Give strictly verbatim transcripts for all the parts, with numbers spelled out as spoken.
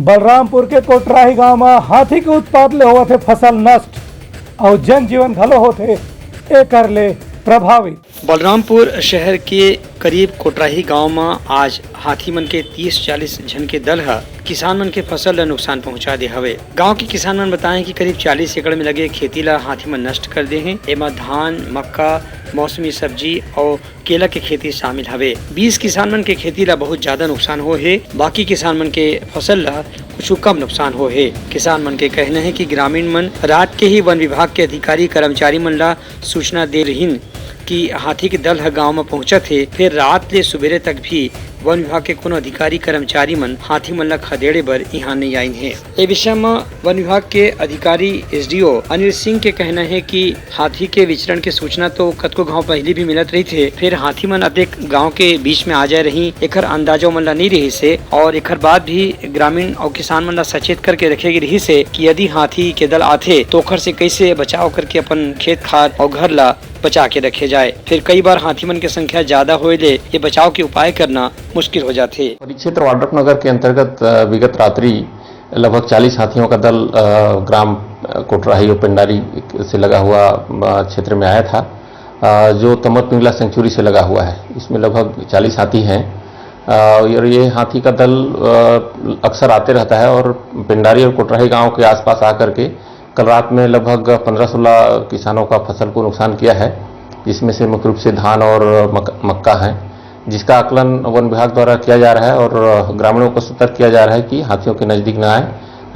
बलरामपुर के कोटराही गांव म हाथी के उत्पात ले होवत हे फसल नष्ट, अउ जनजीवन घलो होथे एकर ले प्रभावित। बलरामपुर शहर के करीब कोटराही गांव म आज हाथी मन के तीस चालीस झन के दल ह किसान मन के फसल ल नुकसान पहुंचा दे हवे। गांव के किसान मन बताए कि करीब चालीस एकड़ में लगे खेती ल हाथी मन नष्ट कर दे हे। एमा धान, मक्का, मौसमी सब्जी अउ केला के खेती शामिल हवे। बीस किसान मन के खेती ला बहुत ज्यादा नुकसान होए हे, बाकी किसान मन के फसल ला कुछ कम नुकसान होए हे। किसान मन के कहना हे कि ग्रामीण मन रात के ही वन विभाग के अधिकारी कर्मचारी मन ला सूचना दे रहिन कि हाथी के दल ह गांव म पहुंचत हे, फेर रात ले सुबेरे तक भी वन विभाग के कोनो अधिकारी कर्मचारी मन हाथी मन ला खदेड़े बर इहां नइ आइन हे। ए विषय म वन विभाग के अधिकारी एसडीओ अनिल सिंह के कहना हे कि हाथी के विचरण के सूचना तो कतको घांव पहिली भी मिलत रहिथे, फेर हाथी मन अतेक गांव के बीच में आ जाए रही, एखर अंदाजा मन ला नइ रहिस हे, और एखर बाद भी ग्रामीण अउ किसान मन ला सचेत करके रखे गे रहिस हे कि यदि हाथी के दल आथे, तो ओखर से कइसे बचाव करके अपन खेत खार अउ घर ला बचा के रखे जाए। फिर कई बार हाथी मन के संख्या ज्यादा होए ले ये बचाव के उपाय करना मुश्किल हो जाथे। परिक्षेत्र वाड्रफनगर के अंतर्गत, अ, विगत रात्रि लगभग चालीस हाथियों का दल, अ, ग्राम, अ, कोटराही और पिंडारी से लगा हुआ, अ, क्षेत्र में आया था, अ, जो तमर पिंगला सेंचुरी से लगा हुआ है। इसमें लगभग चालीस हाथी हैं, अ, और ये हाथी का दल, अ, अक्सर आते रहता है और पिंडारी और कोटराही गांव के आसपास आकर के कल रात में लगभग पन्द्रह सोलह किसानों का फसल को नुकसान किया है, जिसमें से मुख्य रूप से धान और मक-, मक्का है, जिसका आकलन वन विभाग द्वारा किया जा रहा है और ग्रामीणों को सतर्क किया जा रहा है कि हाथियों के नजदीक न आए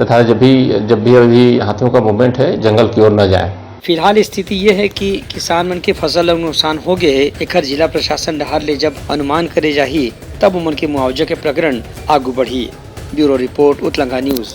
तथा जब भी, जब भी अभी हाथियों का मूवमेंट है, जंगल की ओर न जाएं। फिलहाल स्थिति ये है कि किसान मन के फसल ला नुकसान हो गए हे, एखर जिला प्रशासन डहार ले जब अनुमान करे जाही, तब उमन के मुआवजा के प्रकरण आगू बढ़ी। Bureau report, Utlanga news.